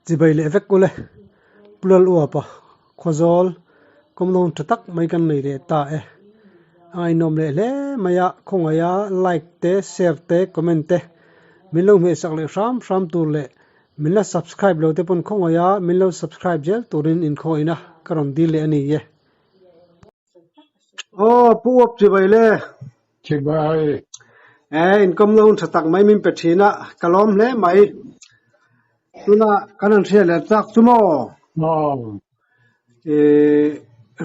Chibai leh vek ule Pulal uapa Khawzawl kawmlawm tha tak mai kan nei leh ta e. A ngaihnawm leh hle mai a, khawngaih a like te, share te, comment te min lo hmehsak leh hram hram tur leh min la subscribe lo te pawn khawngaih a min lo subscribe zel turin inkhawihna ka rawn dil leh a ni e. Aw Pu Uap chibai le. Chibai. E inkawm lo hun tha tak mai min pe thin a, ka lawm hle mai. Tuna kan han hriat leh chak chu maw? Aw. E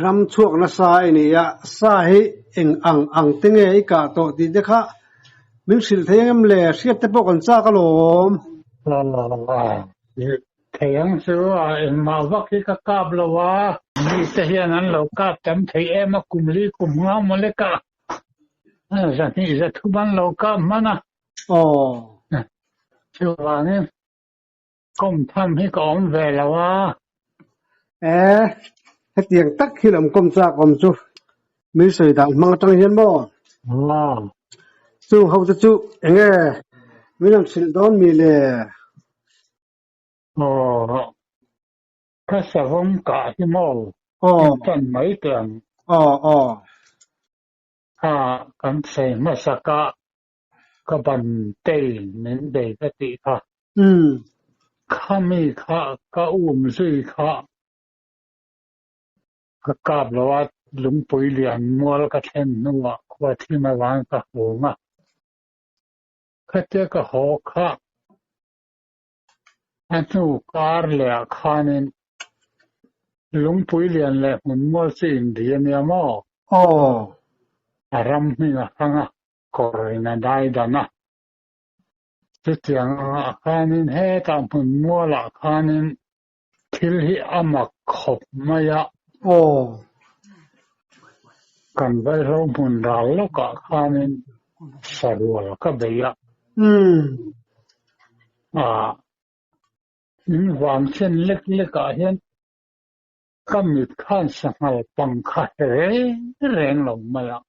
ram chhuak nasa i ni a, sa hi eng ang ang te nge i kah tawh tih te kha min hrilh thei ang em le? Hriat te pawh kan chak alawm. Aw. Thei ang chu a engmah vak hi ka kap lo a. Mite hian an lo kap tam thei em a, kum li kum nga mawle ka zahnih zathum an lo kap hman a. Aw. Chuvangin kawm tham hi ka awm ve lo a. E, hetiang tak hi lam kawm chak awm chu min sawi dan hmang atang hian maw? Aw. Chung ho te chu enge min han hrilh dawn mi le? Aw, ka savawm kah hi maw? Aw. In tan mai teh ang. Aw, aw. Kha kan sawi hmasak a, ka ban tei min bei ka tih kha. Umm. Khami kha ka um zui kha ka kap lo a, lungpui lian mual ka thlen hnuah khua thim avang ka hung a. Khatia ka haw kha A hnu kar lehah khanin Lungpui lian leh hmun mual chu inri a nia maw? Aw. A ram hming a hrang a, kawrin a dai dan a. Chutiang angah khanin hetah hmun mualah khanin thil hi a mak khawp mai a. Aw. Kan vaihlo hmun ral lawkah khanin sarual ka bei a. Umm. A in vang chen lek lek ah hian ka mit khan sanghal pang kha reng reng lo mai a.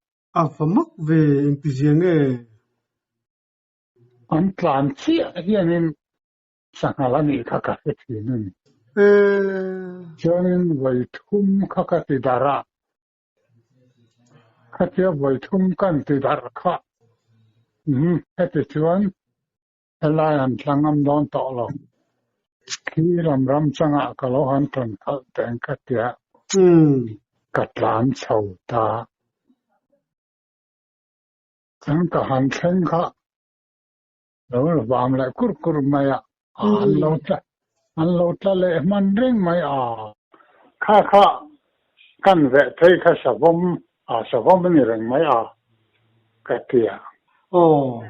A va mak ve engti zia nge? An tlan chiah hianin sanghal a nih kha ka hre thin a ni. Chuanin vawi thum kha ka ti darh a, khatia vawi thum kan ti darh kha umm heti chuan Helai an tla ngam dawn tawh lo. Khi lam ram changah ka lo han tawn khalh teng ka tia ka tlan chho ta. Chuan ka han thleng kha lo vam leh kur kur mai a, an lo tla an lo tla leh hman reng mai a. Kha kha kan veh phei kha savawm a savawm a ni reng mai a ka tia. Aw.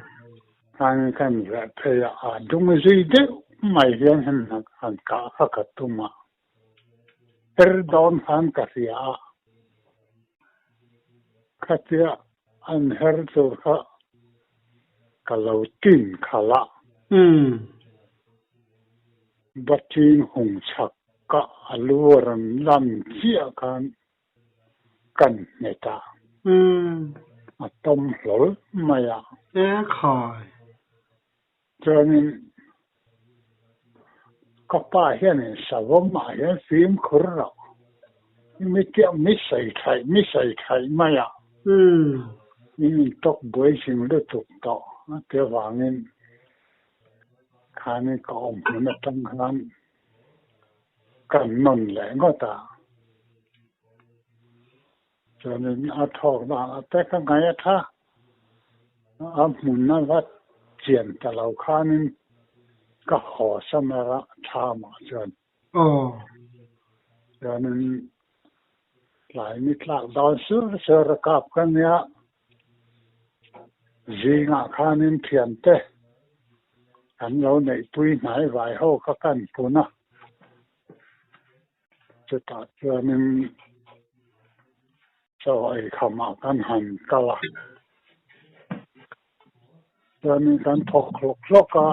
Khan kan veh phei a, a dung zui deuh mai hian han han kah kha ka tum a. Er dawn khan ka hria a. Khatia an her tur kha ka lo tin khalh a. Umm. Baching hung chak ka a lu a rawn lan chiah khan kan nghet a, a tawm hlawl mai a. E khai. Chuanin ka pa hianin savawmah hian fimkhur loh mi tiang mi sawi thaih mi sawi thaih mai a. Min intawk buai zing lutuk tawh a ti avangin Khanin ka awm hmun atang khan kan nawn leh ngawt a. Chuanin a thawk dan a te ka ngaih a tha. A hmun a va chian ta lo khanin ka haw sam a tha mah chuan. Aw. Chuanin tlai ni tlak dawn sur sur a kap ka nia. Zingah khanin thiante kan lo neihpui hnai vai ho kha kan pun a, chutah chuanin chaw ei khamah kan han kal a, chuanin kan thawk hlawk hlawk a,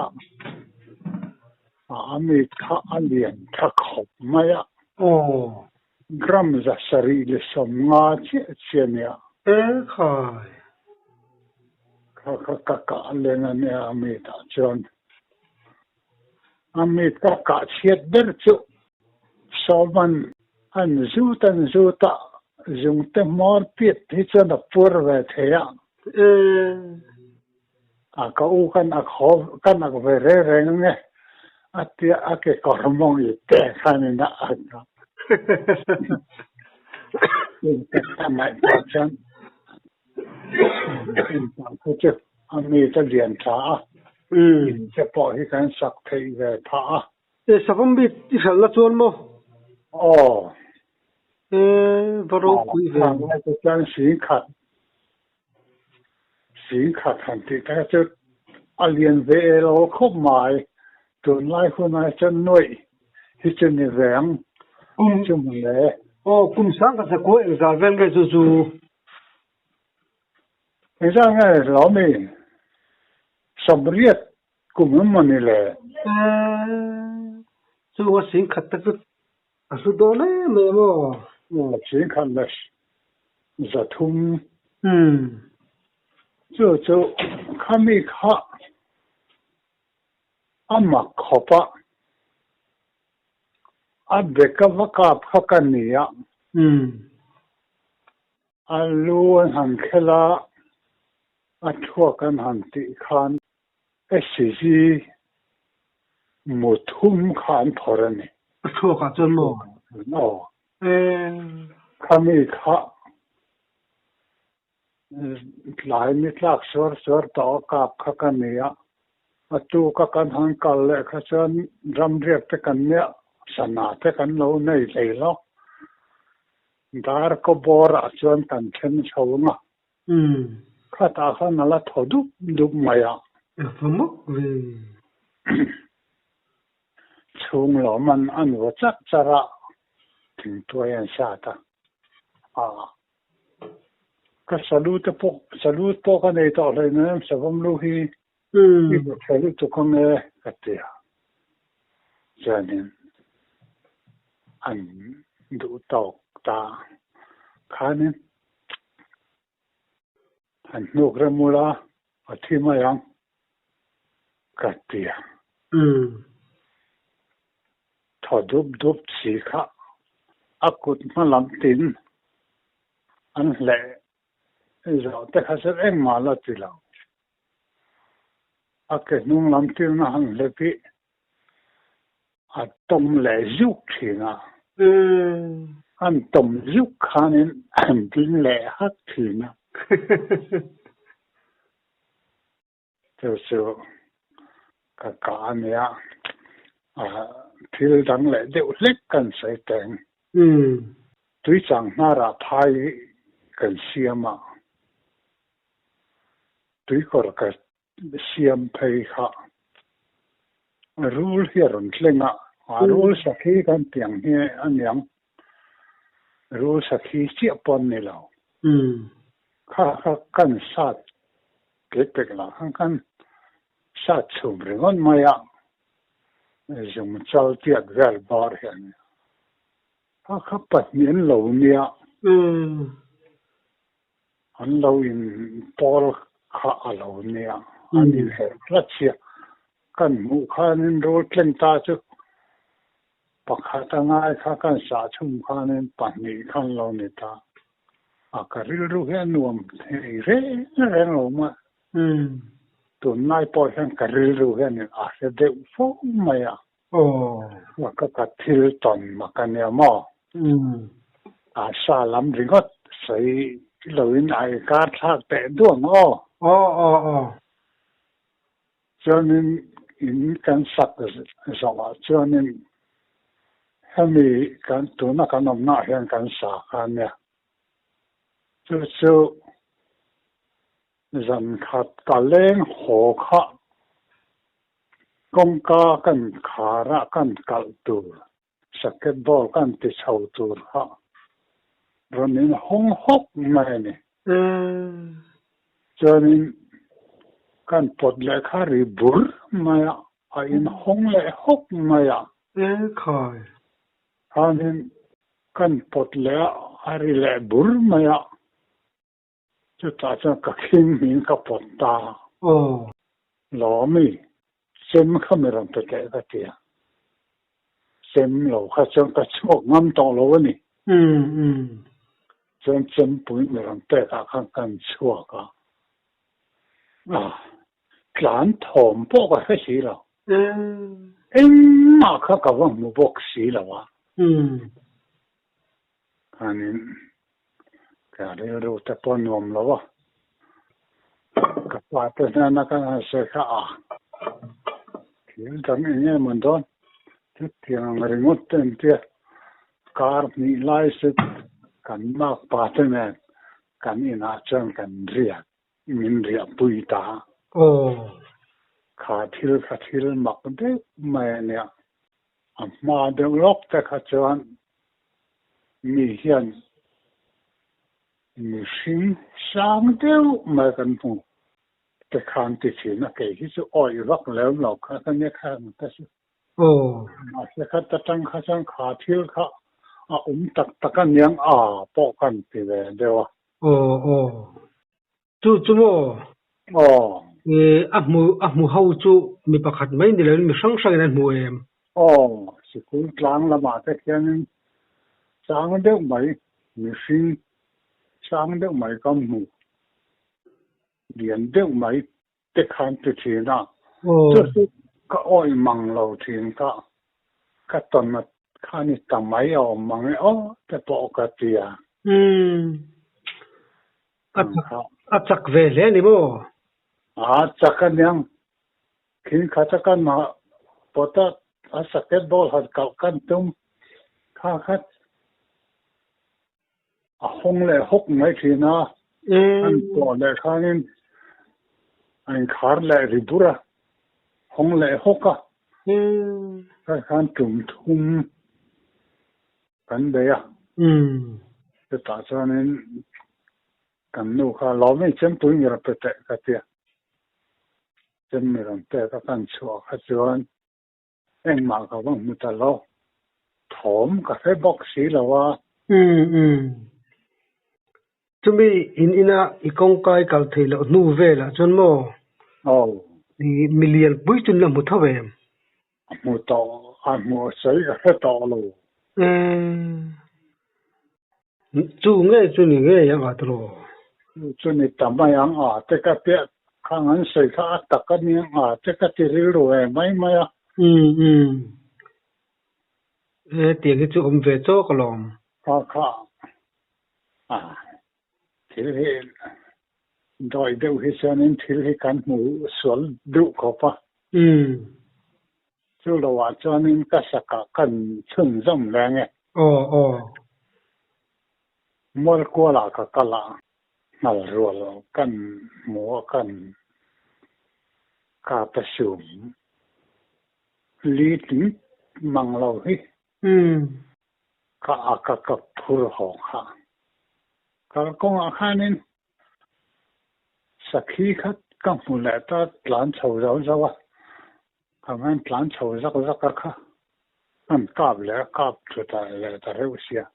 a mit kha a lian tha khawp mai a. Aw. Gram 750 chiah chiah a nia. E khai. Kha kha ka kah len a nia a mitah chuan. A mi ka kah chhiat ber chu Sawman an zut an zut a, zungte hmawr piat hi chuan a puar ve thei a. A ka u kan ak haw kan ak ve reng reng ang e a tia a kekawr mawng i te khanin a ak a. Ka ngaihtuah chuan Inpah kha chu a mi te lian tha a, in te pawh hi kan sak theih ve phah a. E savawm bik i hralh la chuan maw? Aw. E va ropui ve. Khang lai te chuan singkhat, singkhat han tih te kha chu a lian ve e lo khawp mai. Tunlai hunah chuan nuaih hi chu ni ve ang chu mawle. Aw kum sang ka zakua engzah vel nge chu chu? Engzah nge lo mi sawmriat kum em maw ni le? Eee chu a singkhat te chu a hlu dawn em em aw. Aw singkhat leh zathum. Chu chu khami kha a mak khawp a, a beka va kap kha ka ni a. A lu an han khel a, a thuak an han tih khan SCG mu thum kha an phawrh a ni. A thuak ah chuan maw? Aw. Khami kha Tlai ni tlak suar suar tawh a kap kha ka ni a, a tuk a kan han kal leh kha chuan ramriak te kan nia, sana te kan lo nei hlei lo. Dar kaw bawr ah chuan kan then chho ang a, khatah khan a la thaw dup dup mai a. A va mawk ve. Chhung lawm an an vaw char char a, thingtuai an sat a. Aa. Ka salu te pawh, salu pawh ka nei tawh hlei nem, savawm lu hi i bu tha lutuk ang e ka ti a. Chuanin an duh tawk ta khanin an hnuk rem ula a thi mai ang ka ti a. Thaw dup dup si kha a kut hma lam tin an hleh zawh te kha chuan engmah la ti lo. A ke hnung lam tirna han hlep hi a tawm leh zuk thin a. An tawm zuk khanin an ding leh hak thin a. Chu chu ka kah a nia, thil dang leh deuh hlek kan sawi teng. Tuichang hnarah phai kan siam a, tuikawr ka siam phei kha rul hi a rawn tleng a, a rul sakhi kan tih ang hi a niang, rul sakhi chiah pawh an ni lo. Kha kha kan sat Kei pek lah khan kan sat chhum ringawt mai a, zung chal tiat vel bar hi a ni. Kha kha pahnih an lo nia, an lo in pawl kha a lo nia, an inherh tlat sia. Kan hmuh khanin rul tleng ta chu Pakhat a ngai kha kan sah chhum khanin pahnih khan lo ni ta. A ka rilru hi a nuam thei reng reng lo mah. Tunlai pawh hian ka rilru hian a hre deuh fo mai a. A ka ka thil tawn mak a nia maw? A sa lam ringawt sawi loin a i kar thlak teh duang aw. Chuanin in kan sak zawhah chuanin hemi kan tuna kan awmnaah hian kan sa kha a nia. Chu chu zan khat ka leng haw kha kawngka kan khar a kan kalh tur Saket ball kan ti chho tur kha rawn in hawng hawk mai a ni. Chuanin kan pawt leh kha ri bur mai a, a in hawng leh hawk mai a. Khanin kan pawt leh a, a ri leh bur mai a. Chutah chuan ka khing hming ka pawt ta. Lawmi, chem kha mi rawn pe teh ka ti a. Chem lo kha chuan ka chhuak ngam tawh lo a ni. Chuan chempui mi rawn pek ah khan kan chhuak a, tlan thawm pawh ka hre si lo. Engmah kha ka va hmu bawk si lo a. Khanin ka rilru te pawh nuam lo a, ka pa te hnena kan han sawi kha a, thil dang eng nge mawn dawn? Chutiang ang ringawt te an tia, kar hnih lai se kan makpa te nen kan inah chuan kan riak, min riahpui ta. Kha thil kha thil mak deuh mai a nia, a hma deuh lawk te kha chuan mi hian mihring sang deuh mai kan hmu te khan ti thin a, kei hi chu awih vak lem lo kha ka nia kha ang te chu. Mahse kha ta tang kha chuan kha thil kha a awm tak tak a niang a pawh kan ti ve deuh a. Aw aw. Chu chu maw? Aw. A hmu a hmu ho chu mi pakhat mai ni loin mi hrang hrangin an hmu em? Aw, sikul tlang lamah te khianin sang deuh mai, mihring sang deuh mai ka hmu, lian deuh mai te khan ti thin a, chu chu ka awih mang lo thin kha, ka tawn a khan i ta mai a awm mang e aw te pawh ka ti a. Umm. A chak ve hle a ni maw? A chak a niang. Khin khat a kan pawt a, a saket ball han kalh kan tum kha khat a hawng leh hawk mai thin a, an pawh leh khanin a inkhar leh ri bur a, hawng leh hawk a, kha khan tum thum kan bei a. Chutah chuanin kan nu kha lawm in chempui mi rawn pe teh ka ti a, chem mi rawn pek a kan chhuah kha chuan Engmah ka va hmu ta lo. Thawm ka hre bawk si lo a. Umm umm. Chumi in ina i kawngkai kal thei loh hnu velah chuan maw? Aw. I milian pui chu la hmu tho em? A hmu tawh, a hmu sawi ka hre tawh lo. Umm. Chu nge chu ni ngei ang a tawh? Chu ni ta mai ang a te ka piah khang an sawi kha a tak a ni ang a te ka ti rilru ve mai mai a. Umm umm. He tiang hi chu awm ve chawk alawm. Kha kha a thil hi dawi deuh hi chuanin thil hi kan hmu sual duh khawp a. Umm. Chu loah chuanin ka sakah kan chhunzawm reng e. Aw aw. Mualkualah ka kal a, hnal rual kan hmu a kan kap a sum li tling mang lo hi. Ka a ka kap phur haw kha. Kalkawngah khanin Sakhi kha ka hmu leh ta tlan chho zauh zauh a, ka ngan tlan chho zak zak a kha an kap leh a kap thu ta leh ta reuh sia.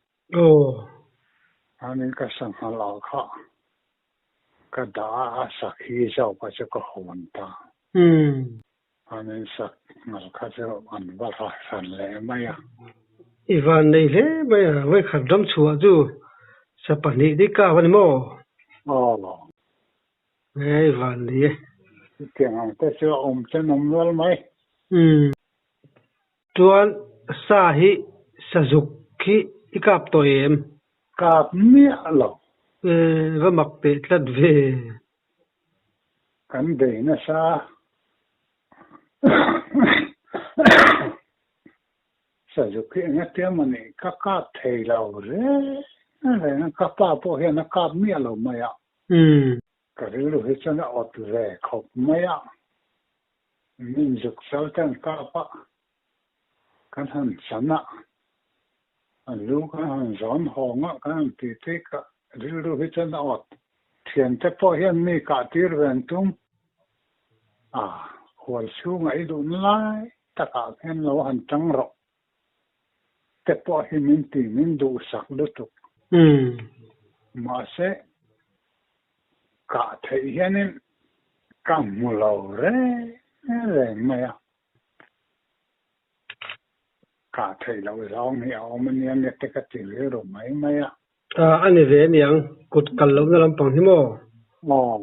Anin ka sangha lah kha ka dah a, a sakhi zauh kha chu ka hawn ta. Anin sanghal kha chu an va ra hran leh mai a. I van nei hle mai a, vawikhat ram chhuah chu sa pahnih te kap a ni maw? Aw. He i van nei e. Chutiang ang te chu a awm chen awm nual mai. Umm. Chuan sa hi sazuk hi i kap tawh em? Kap miah lo. Va mak teh tlat ve. Kan bei nasa. Sazuk hi eng atiang a nih ka kap thei lo reng reng a, ka pa pawh hian a kap miah lo mai a. Ka rilru hi chuan a awt ve khawp mai a, min zuk chal te an kap a, kan han chan a, a lu kan han zawn hawng a, kan han ti ti ka rilru hi chuan a awt. Thiante pawh hian mi kah tir ve an tum a, hual chhungah i duhna lai takah khian lo han tang rawh te pawh hi min ti min duhsak lutuk. Mahse, kah theih hianin ka hmu lo reng reng mai a. Kah theih loh zawng hi a awm a nia nge te ka ti rilru mai mai a. A ni ve aniang, kut kal lohna lampang hi maw? Aw.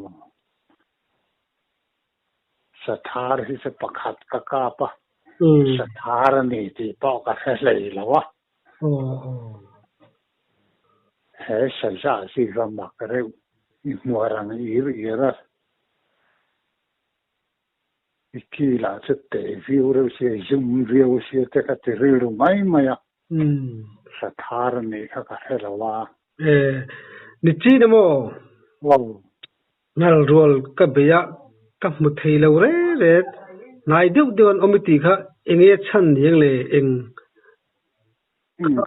Sathar hi chu pakhat ka kap a, sathar a ni tih pawh ka hre hlei lo a. He saza hi va mak reuh i hmuar ang ir ir a. I ki lah chu teh viau reuh sia, zum viau sia te ka ti rilru mai mai a. Sathar a nih kha ka hre lo a. E, ni chin emaw? Aw. Ngal rual ka bei a, ka hmu thei lo rek rek. Hnai deuh deuh an awm i tih kha eng nge chhan ni ang le eng?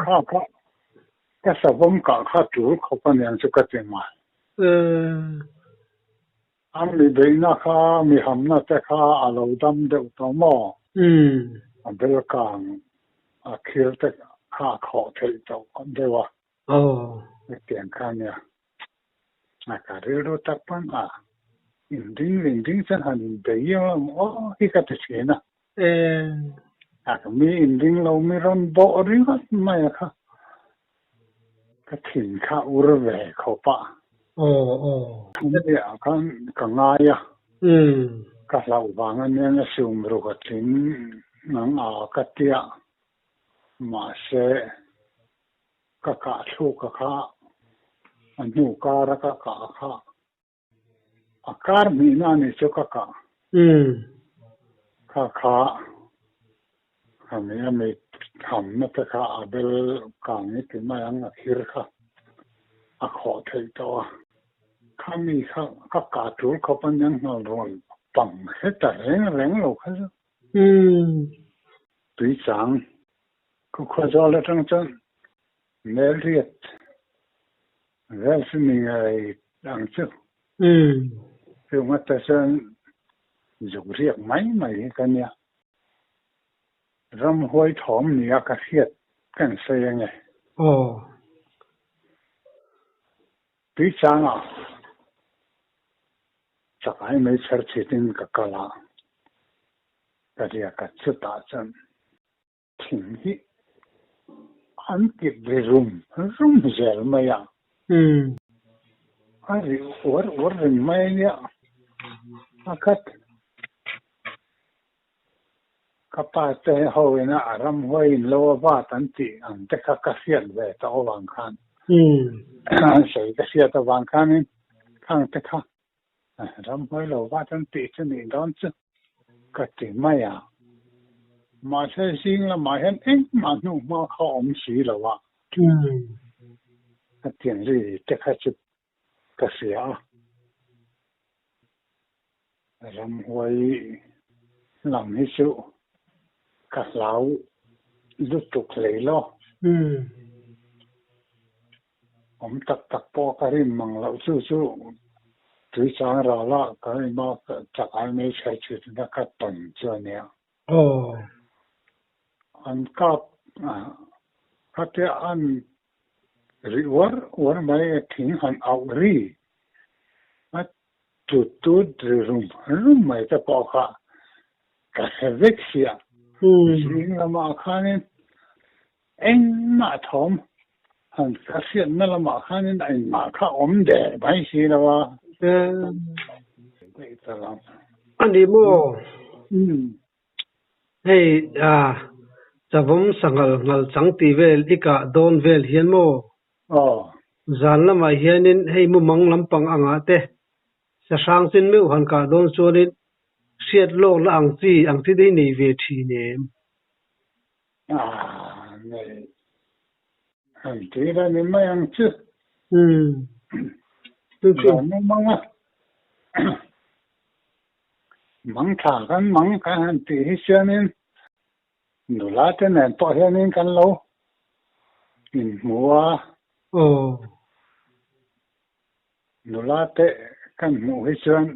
Kha kha ka savawm kah kha tul khawp a niang chu ka ti mai. E. A mi beihna kha, mi hamna te kha a lo dam deuh tawh maw? A bel kang a khir te kha a khawh theih tawh deuh a. Hetiang kha nia. A ka rilru tak pawn a inring inring chuan han inbei ang ang aw hi ka ti thin a. A mi inring lo mi rawn bawh ringawt mai a kha. Ka thin kha ur ve khawp a. Chumi-ah khan ka ngai a. Ka hlauh vang a nia nga sum ruk a tling ngang a ka tia. Mahse, ka kah thluk a kha, a hnu kar a ka kah a kha. A kar hnihna a nih chu ka kah. Kha kha a mi a mi thamna te kha a bel kang i ti mai ang a khir kha a khawh theih tawh a. Kha mi kha ka kah tul khawp a niang hnal rawn pang heta reng reng lo kha chu. Tui chang ka khuazawl atang chuan Melriat vel chu ni ngei ang chu. Chung ata chuan zuk riak mai mai hi ka nia. Ramhuai thawm nia ka hriat kan sawi ange. Tuichangah chakai mai chher chhitin ka kal a, ka riak a chutah chuan Thing hi an kip ri rum rum zel mai a. A ri uar uar reng mai a nia. A khat ka pa te ho ina a ramhuai in lo a vat an tih ang te kha ka hriat ve tawh avang khan an sawi ka hriat avang khanin khang te kha Ramhuai lo vat an tih chu nih dawn chu ka ti mai a. Mahse zing lamah hian engmah hnuhma kha awm si lo a. A tiang ri te kha chu ka hria a. Ramhuai lam hi chu ka hlau lutuk hlei lo. Awm tak tak pawh ka rin mang loh chu chu tui chang ral a ka rim a chak ai mai chher chhit na ka tawn chu a nia. An kap khatia an ri uar uar mai thing han auh ri a tut tut ri rum rum mai te pawh kha ka hre vek sia. Zing lamah khanin Engmah thawm han ka hriatna lamah khanin engmah kha awm der mai si lo a. A ni maw? Hei Chavawm sanghal nghal chang tih vel i kah dawn vel hian maw? Zan lamah hianin hei mumang lampang angah te sahrang chin meuh han kah dawn chuanin hriat lawkna ang chi ang chi te hi nei ve thin em? A nei han tir a ni mai ang chu. Lo mu mang a, mang tha kan mang kan han tih hi chuanin nula te nen pawh hianin kan lo inhmu a. Nula te kan hmuh hi chuan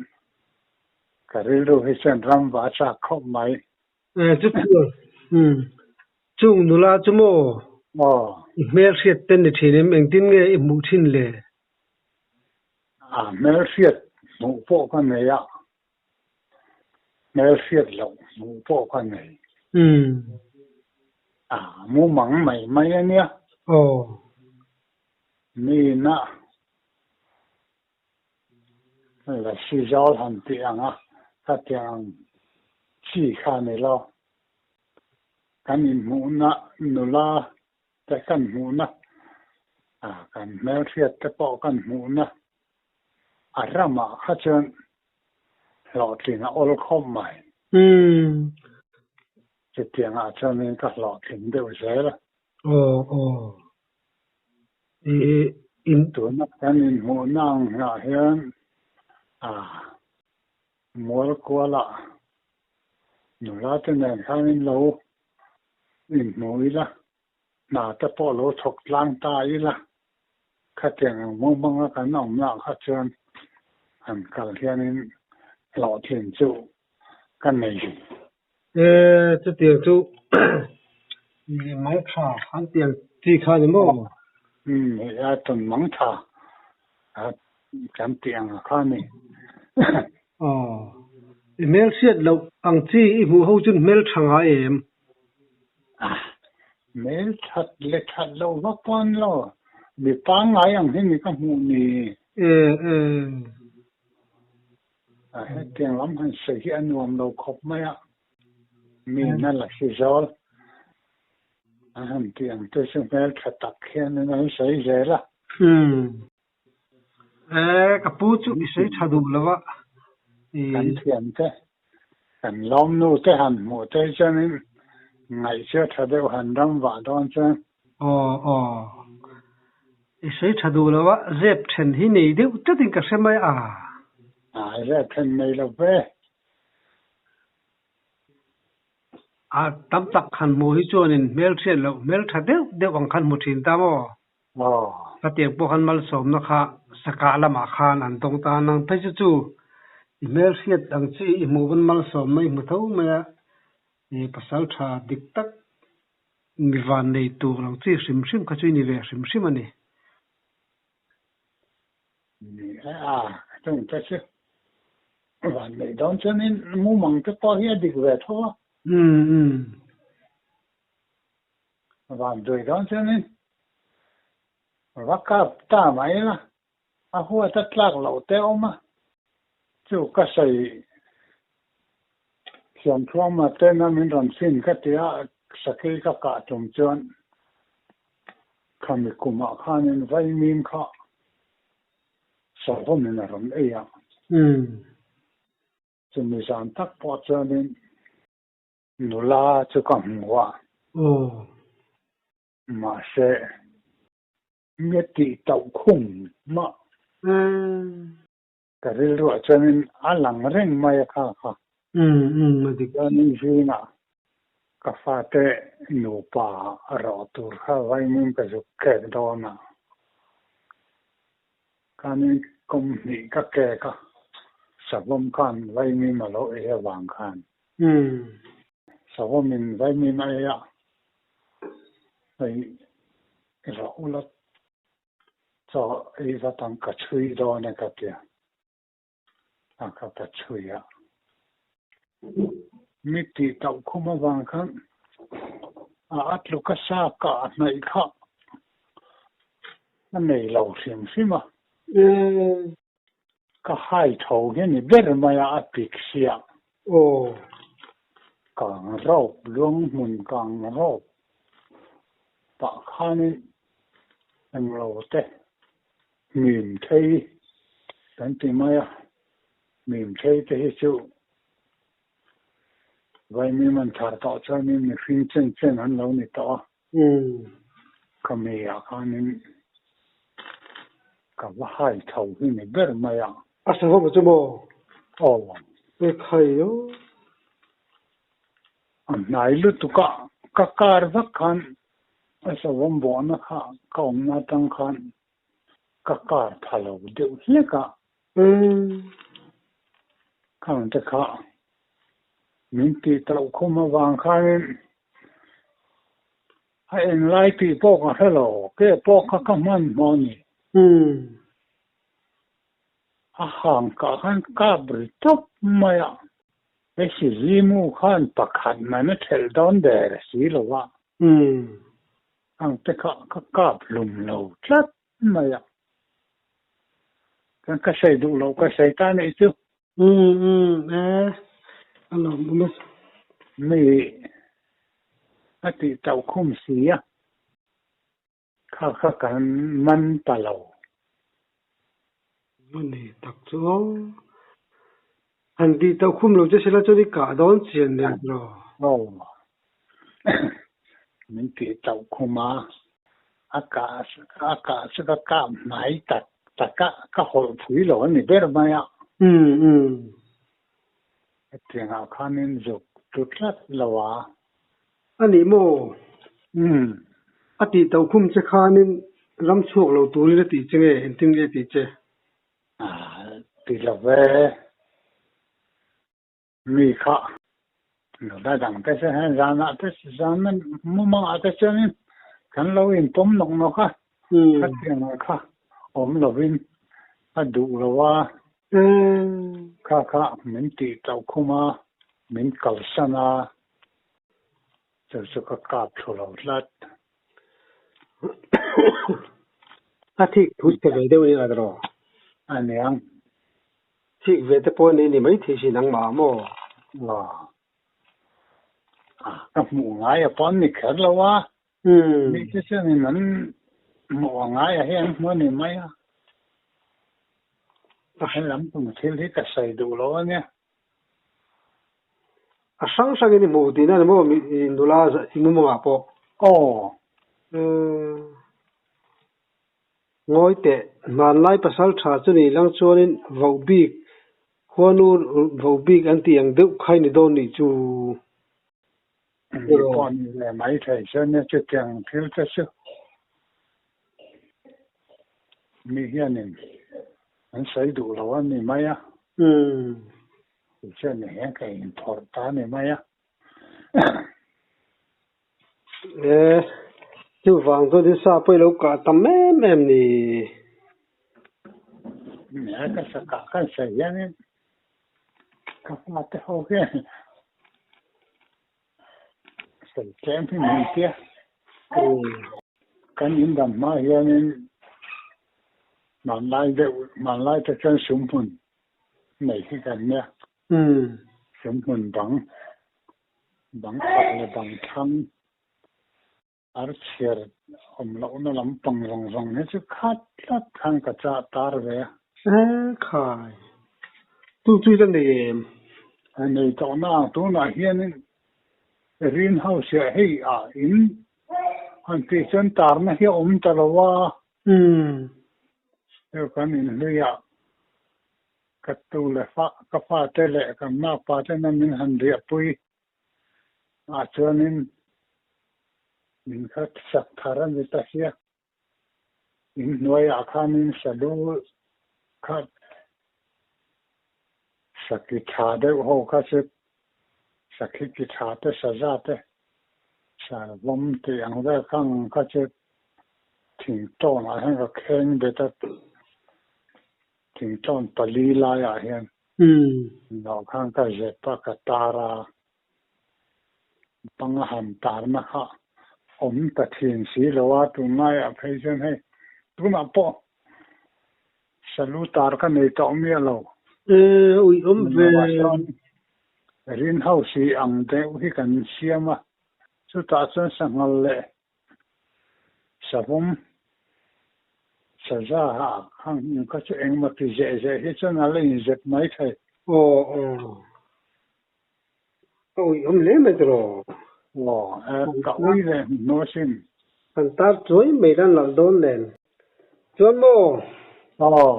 ka rilru hi chuan ram va a chak khawp mai. Chu chu chung nula chu maw i hmelhriat te ni thin em engtin nge i hmuh thin le? A hmelhriat hmuh pawh ka nei a, hmelhriat loh hmuh pawh ka nei. A mumang mai mai a nia. Aw. Mi na la si zawl han tih ang a, khatiang ang chi kha a ni lo. Kan inhmuhna nula te kan hmuhna, kan hmelhriat te pawh kan hmuhna a ramah kha chuan hlawhtlin a awl khawp mai. Chutiangah chuanin ka hlawhtling deuh zel a. Aw aw. I in. Tuna kan inhmuhna ang hnah hian a mual kualah nula te nen khan in lo inhmu ila, hna te pawh lo thawk tlang ta ila, khatiang ang mumanga kan awmna kha chuan han kal hianin hlawhtlin chu ka nei. E, chutiang chu i mang tha an ti ang chi kha ni maw? Umm, hei a tawn mang tha kan tih ang kha a ni. Aw, i hmel hriat loh ang chi i hmuh ho chuan hmel tha ngai em? Hmel that leh that loh vak pawh an lo, mi pangngai ang hi ni ka hmuh ni. E, e. A hetiang lam han sawi hi a nuam lo khawp mai a, mi na la si zawl an han tih ang te chu hmel tha tak hian in an sawi zel a. Umm. E, ka pu chu i sawi tha duh lo a. Kan thiam te, kan lawmnu te han hmuh te hi chuanin ngaihchia tha deuh han ram vah dawn chuan. Aw aw. I sawi tha duh lo a, zep then hi nei deuh tlatin ka hre mai a. A, zep then nei lo ve. A, tam tak han hmuh hi chuanin hmel hriat loh hmel tha deuh deuh ang khan hmu thin ta maw? Aw. Khatiang pawh khan malsawmna kha sakah lamah khan an dawng ta nang phei chu chu i hmel hriat ang chi i hmuh pawn malsawmna i hmu tho mai a, i pasal tha dik tak Mi van nei tur ang chi hrim hrim kha chu i ni ve hrim hrim a ni. Ni e a, chung te chu van nei dawn chuanin mumang te pawh hi a dik ve tho a. Umm umm. Van duai dawn chuanin va kap ta mai la, a huat a tlak loh te awm a, chu ka sawi Thiamthuama tena min rawn fin ka ti a, sakei ka kah tum chuan khami kumah khanin vaimim kha savawmin a rawn ei a. Chumi zan tak pawh chuanin nula chu ka hmu a. Mahse. Nge tih tauh khum mah. Ka rilruah chuanin a lang reng mai a kha kha. Chuanin zingah ka fate nupa rawh tur kha vaimim ka zuk kek dawn a. Khanin kum hnih ka kek a, savawm khan vaimim a lo ei avang khan. Savawmin vaimim a ei a, hei rawh ula chaw ei vat ang ka chhui dawn e ka tia a ka ka chhui a mi tih tauh khum avang khan a a tluk a sa kah hnaih kha a nei lo hrim hrim a ka hai tho hi a ni ber mai a a pik sia Aw. Kang rawp, luang hmun kang rawp pah khanin englo te mim thei kan ti mai a, mim thei te hi chu vaimim an thar tawh chuanin mihring chen chen an lo ni tawh a. Khami ah khanin ka va hai tho hi ni ber mai a. A sa ho chu maw? Aw. E khai aw. A hnai lutuk a, ka kar vak khan a savawm bawhna kha ka awmna atang khan ka kar pha lo deuh hlek a. Khang te kha min tih tauh khum avang khanin a englai tih pawh ka hre lo, ke pawh kha ka hmanhmawh a ni. A hang kah khan kap ri tawp mai a, he sizimu khan pakhat man a thelh dawn der si lo a. Ang te kha ka kap hlum lo tlat mai a. Chuan ka sawi duh loh ka sawi ta anih chu. Umm umm e a lawm awm e. Mi a tih tauh khum si a, kha kha kan man ta lo. A ni tak chu aw. Han tih tauh khum lo che sela chuan i kah dawn chian nen lo. Aw. Min tih tauh khum a, a kah a kah chu ka kap hnai tak tak a, ka hawlh phui lo a ni ber mai a. Umm umm. Hetiang ah khanin zuk tu tlat lo a. A nih maw? Umm. A tih tauh khum che khanin ram chhuak lo turin a tih che nge? Engtin nge a tih che? Ti lo ve. Mi kha nula dang te chu heng zanah te zan mumangah te chuanin kan lo inpawm nawk nawk a, khatiang ang kha awm lovin a duh lo a, kha kha min tih tauh khum a, min kalsan a, chu chu ka kap thlu lo tlat. A thik thu chhe ve deuh nia tiraw? A niang. Thik ve te pawh nei ni maithei si nangmah maw? Aw. Ka hmuh ngai a pawn ni kher lo a. Mi te chuanin an hmuh a ngai a hi an hmu a ni mai a. He lam tum thil hi ka sawi duh lo a nia. A hrang hrangin i hmuh tihna ni maw nula i mumangah pawh? Aw. Ngawi teh, hmanlai pasal tha chu ni lang chuanin voh bik, khuanu voh bik an tih ang deuh khai ni dawn nih chu. Mi pawh ni ve mai thei chuan nia chutiang thil te chu mi hianin an sawi duh lo a ni mai a. Tichuan hian ka inphawrh ta a ni mai a. E, chuvang chuan in sa pawh i lo kah tam em em ni. Nia ka sa kah kan sawi hianin ka fate ho hian sawi tlem hi min tia. Kan indam hma hianin hmanlai deuh hmanlai te chuan sumhmun nei hi kan nia. Sumhmun bang Bang chhak leh bang thlang ar chhiar awm lohna lampang zawng zawng hi chu khat tlat khan ka chah tar ve a. E khai, tu chu i la nei em? A nei tawh na ang, tunah hianin Green House ah hei ah in han tih chuan tarna hi a awm ta lo a. Hei kan inhluiah Ka tu leh fa, ka fate leh kan makpa ten a min han riahpui ah chuanin min kha sak thar a ni ta sia. In hnuaiah khanin salu kha saki tha deuh ho kha chu sakhi ki tha te saza te sarvawm tih ang vel kha ang kha chu thingtawnah hian ka kheng bet a. Thingtawn pali laiah hian hnawh khan ka zep a, ka tar a, panga han tarna kha awm ta thin si lo a, tunlaiah phei chuan hei tunah pawh salu tar ka nei tawh miah lo. Ui awm ve. Rin house ang deuh hi kan siam a, chutah chuan sanghal leh Savawm saza ha khang kha chu engmaw ti zeh zeh hi chuan a la inzep mai thei. Aw aw. A ui awm hle mai tiraw? Aw, ka ui ve hnu asin. Kan tar chuai mai lan lalh dawn nen. Chuan maw? Aw.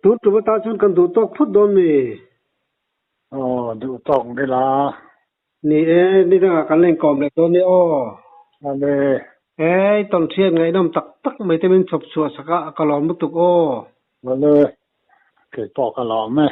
Tun tum atan chuan kan duh tawk phut dawn mi? Aw, duh tawk ila. Ni e, ni dangah kan la inkawm leh dawn nia aw. Ale. Hei, tawnhriat ngaihnawm tak tak mai te min chhawp chhuah sak a, ka lawm lutuk aw. Ale, kei pawh ka lawm e.